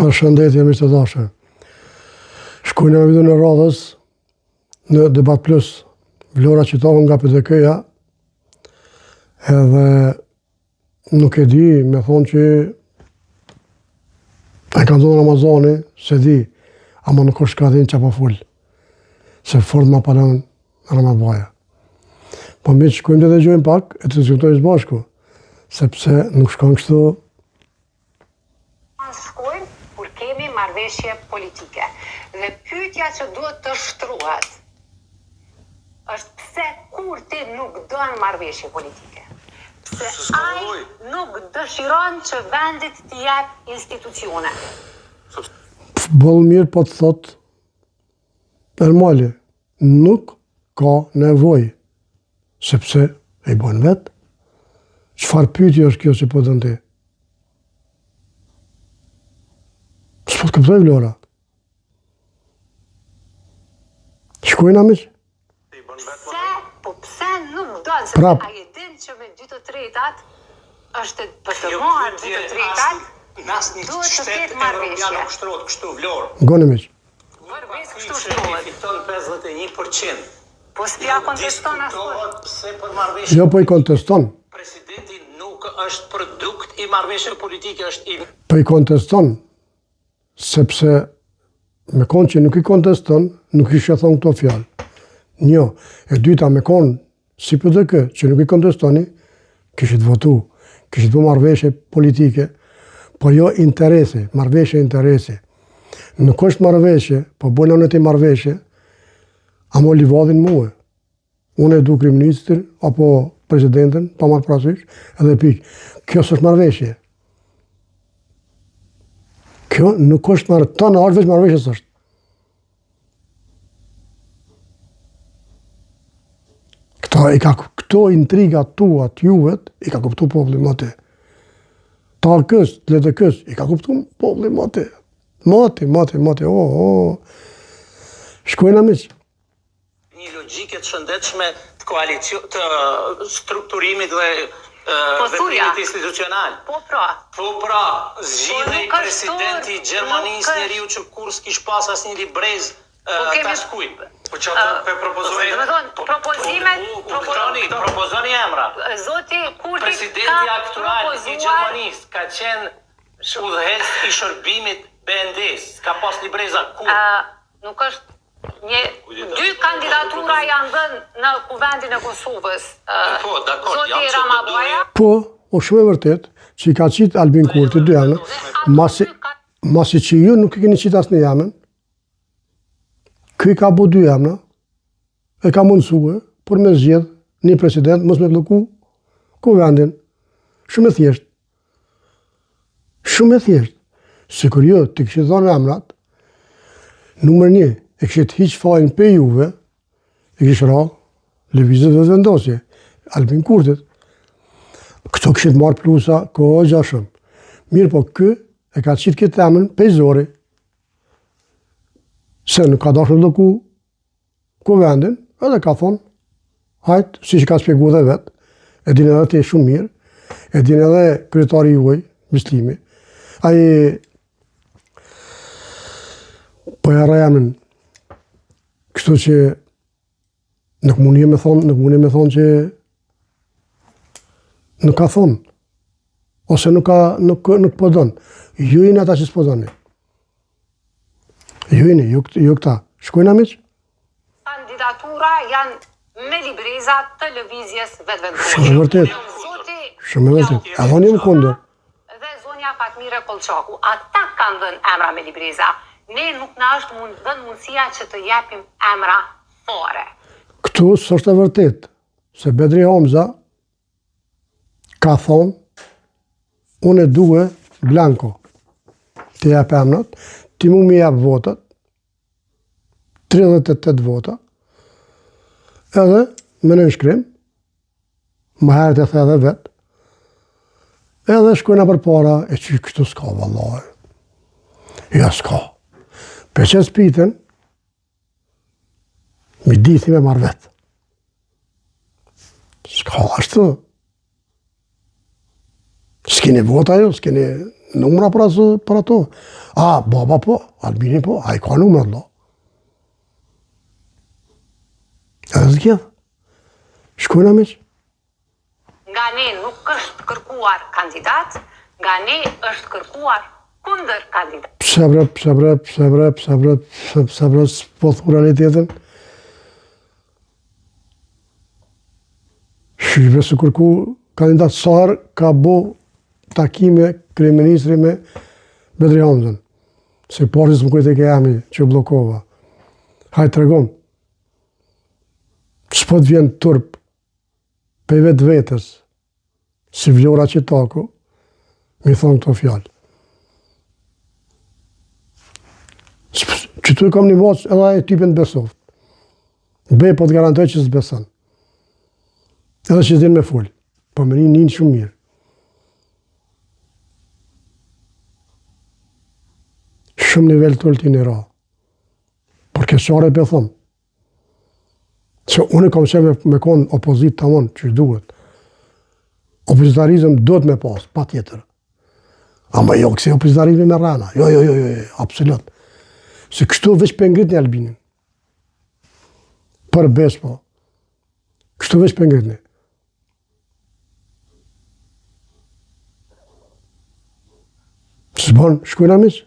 Përshëndetje miq të dashur. Shkojmë në videon e radhës në Debat Plus. Vlora Çitaku nga PDK-ja. Edhe nuk e di, me thonë që e ka zonë Ramazani, s'e di, ama nuk është ka din që po fol, se fort ma palon Ramabaja. Po miq, shkojmë të dëgjojmë pak e të diskutojmë së bashku, sepse nuk shkon kështu Shkojmë kur kemi marrëveshje politike. Dhe pyetja që duhet të shtruhet është pse Kurti nuk don marrëveshje politike? Pse ai nuk dëshiron që vendit t'i jep institucione? Boll mirë po të thotë Ermali, nuk ka nevojë, sepse e bën vetë. Çfarë pyetje është kjo që po don ti? S'po të kuptoj Vlora. Shkojna miq? Pse, po pse nuk don, se Prap. ai e din që me dy të tretat është për të marrë dy të tretat, Në asnjë duhet të shtet ketë evropian marrëveshje. nuk shtrohet kështu Vlorë. Ngoni miq. Vër besë kështu Parti që shtrohet. fiton 51%. Po s'pja Nuk konteston askush. diskutohet pse për marrëveshje Jo po i konteston. Presidenti nuk është produkt i marrëveshjeve politike, është i Po i konteston sepse me konë që nuk i konteston, nuk i thonë këto fjalë. Një, e dyta me konë si PDK që nuk i kontestoni, kishit votu, kishit bo marrëveshje politike, po jo interesi, marrëveshje interesi. Nuk është marrëveshje, po bojna unë ti marrëveshje, amo livadhin mue. Unë e du kryeministrin apo presidentin, pa marrë parasysh, edhe pikë. Kjo s'është marrëveshje. Kjo nuk është marrë, të në arë veç marrëveshje s'është. Këto, i ka, këto intriga tua të juvet, i ka kuptu populli moti. Të AAK-s, të LDK-s, i ka kuptu populli moti. Moti, moti, moti, o, o. Shkojna miq. një logjike të shëndetshme të koalicion të strukturimit dhe Po thuja. veprimit institucional. Po pra. Po pra, zgjidhej Po nuk është presidenti i tur, Gjermanisë nuk është- njeriu që kurrë s'kish pas asnjë librez Po kemi- të askujt. Po që ato pe propozojnë? Do të thonë, propozimet, Po, Kuptoni, propozoni emra. Zoti Kurti Presidenti ka aktual i propozuar Gjermanisë ka qenë udhëheqës i shërbimit BND-s, ka pas libreza kurrë. ë, nuk është një dy kandidatura janë dhënë në Kuvendin e Kosovës. ë, Po, dakord, Zoti jam që Rama do Baja Po, o shumë e vërtet, që i ka qitë Albin Kurti dy emra, masi, masi që ju nuk i keni qitë asnjë emën, ky ka bo dy emra, e ka mundësue për me zgjedh një president, mos me blloku kuvendin. Shumë e thjeshtë. Shumë e thjeshtë. Sikur ju të kishit dhënë emrat, numër një, e kishit hiq fajin pe juve, e kishit ra lëvizjes Vetëvendosje, Albin Kurtit. Këto kishit marrë plusa kohë shumë. Mirë po ky e ka qitë këtë emën pe zori. Se nuk ka dashur blloku kuvendin, edhe ka thonë, hajt, si që ka spjegu dhe vetë, e din edhe ti shumë mirë, e din edhe kryetari juaj, Bislimi, ai po e harroj emrin, kështu që nuk mundi me thonë, nuk mundi me thonë që nuk ka thonë, ose nuk ka, nuk, nuk po don. Ju jeni ata që s'po doni. Ju jeni, ju, ju këta. Shkojna miq? Kandidatura janë me libreza të lëvizjes Vetëvendosje. Shumë e vërtet. Zoti Shumë e vërtet. Edhe unë jam kundër. Dhe zonja Fatmire Kollçaku, ata kanë dhënë emra me libreza. Ne nuk na është mund, dhënë mundësia që të jepim emra fare. Këtu s'është e vërtet, se Bedri Hamza ka thonë, unë e due blanko, të jep emrat, ti mu mi jep votat, 38 vota, edhe me nënshkrim, më herët e the edhe vetë, edhe shkojna përpara, e që kështu s'ka, vallahi. Ja s'ka. Pe qes pitën, mi dithi me marrë vetë. S'ka ashtu. S'keni vota jo, s'keni... numra për ato, për ato. A, baba po, Albini po, ai ka numra, do. Edhe zgjedh. Shkojna miq. Nga ne nuk është kërkuar kandidat, nga ne është kërkuar kundër kandidat. Pse bre, pse bre, pse bre, pse bre, pse, pse bre, s'po thu realitetin. Qysh bre s'u kërku kandidat sa herë ka bo takime kryeministri me Bedri Hamzën. Se pari s'më kujtohet emri që bllokova. Hajt tregom. S'po të vjen turp pej vetvetes, si Vlora Çitaku, m'i thonë këto fjalë. Qëtu e kam një macë edhe e tipin të besoft. Be, po të garantoj që s'beson. Edhe që s'din me folë. Po me një një shumë mirë. Shumë nivel të ulët jeni ra. Por keqare pe thom. Se unë kam qenë me, me konë opozitë tamon, që duhet. Opozitarizëm duhet me pas, pa tjetër. Ama jo kësi opozitarizmi me rrena. Jo, jo, jo, jo, jo, absolut. Se kështu veç pe ngritni Albinin. Për besë po. Kështu veç pe ngritni. S'bon, shkojna miq.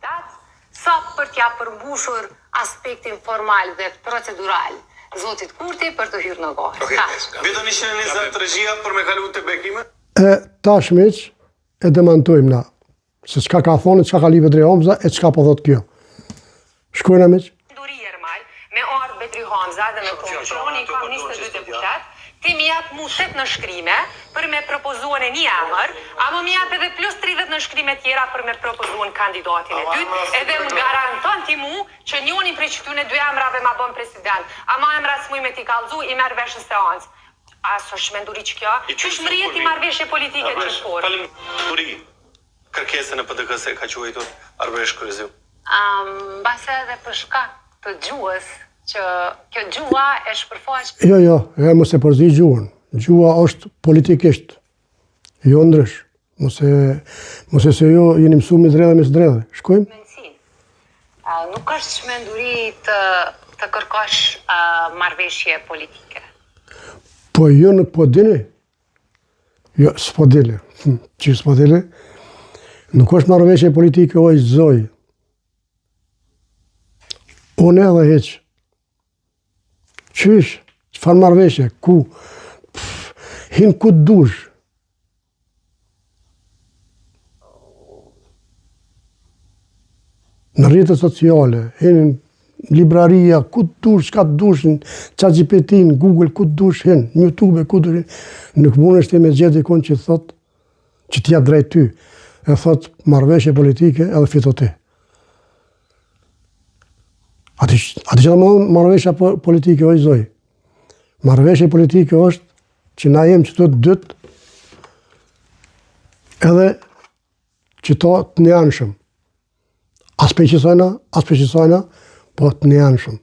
Dat, sa për t'ia përmbushur aspektin formal dhe procedural zotit Kurti për të hyrë në garë. Okej. Vetëm 120 regjia për me kalu te Bekime. E tash miq e demantojmë na se çka ka thonë, çka ka lyp Bedri Hamza e çka po thot kjo. Shkojna miq. Duri Ermal, me ardhë Bedri Hamza dhe me thonë që unë i kam 22 deputet, ti mi jap mu 8 nënshkrime për me propozuen një emër, ama mi jap edhe plus 30 nënshkrime tjera për me propozuen kandidatin e dytë, edhe më garanton ti mu që njonin prej qëtyne dy emrave ma bon president, ama emrat s'muj me t'i kallzu, i merr vesh në seancë. A s'është çmenduri qikjo? Qysh mrrihet një marrëveshje politike qët formë? Faleminderit. Kërkesën e PDK-së e ka quajtur Arbëresh Kryeziu. Mbase edhe për shkak të gjuhës që kjo gjuha e shpërfaq. Jo, jo, e mos e përzi gjuhën. Gjuha është politikisht. Jo ndrysh. Mos e mos e se jo jeni mësu me dredhe me s'dredhe. Shkojmë? Mendësinë. Nuk është çmenduri të të kërkosh marrëveshje politike. Po jo nuk po dini. Jo, s'po dini. Hm, që s'po dini? Nuk është marrëveshje politike, oj zoj. Unë edhe hiq. Qysh? Çfarë marrëveshje? Ku? Pff, hin ku të dush. Në rrjetet sociale, hin në libraria, ku të dush, çka të dush, në ChatGPT, në Google, ku të dush, hin, në YouTube, ku të dush, nuk mundesh ti me gjetë dikon që thot, që t'jap drejt ty, e thot marrëveshje politike edhe fito ti. Aty, aty që do marrëveshja politike, oj zoj. Marrëveshje politike është që na jem qëto të dytë, edhe qëto të njëanshëm. As prej qësajna, as prej qësajna, po të njëanshëm.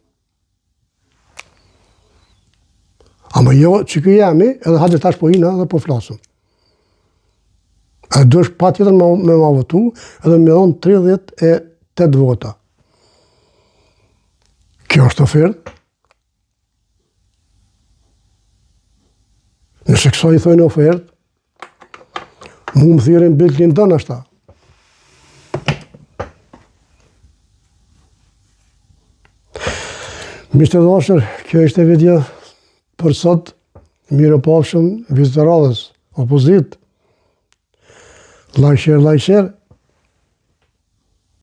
Ama jo që kë jemi, edhe hajde tash po hina dhe po flasëm. E duhesh patjetër me, me ma votu, edhe me dhonë 38 vota. Kjo është ofertë, Nëse kësaj i thojnë ofertë, mu më thirrin Bill Clinton ashta. Miq të dashur, kjo ishte video për sot, mirupafshim, vizitë radhës, opozitë. Like, share, like, share.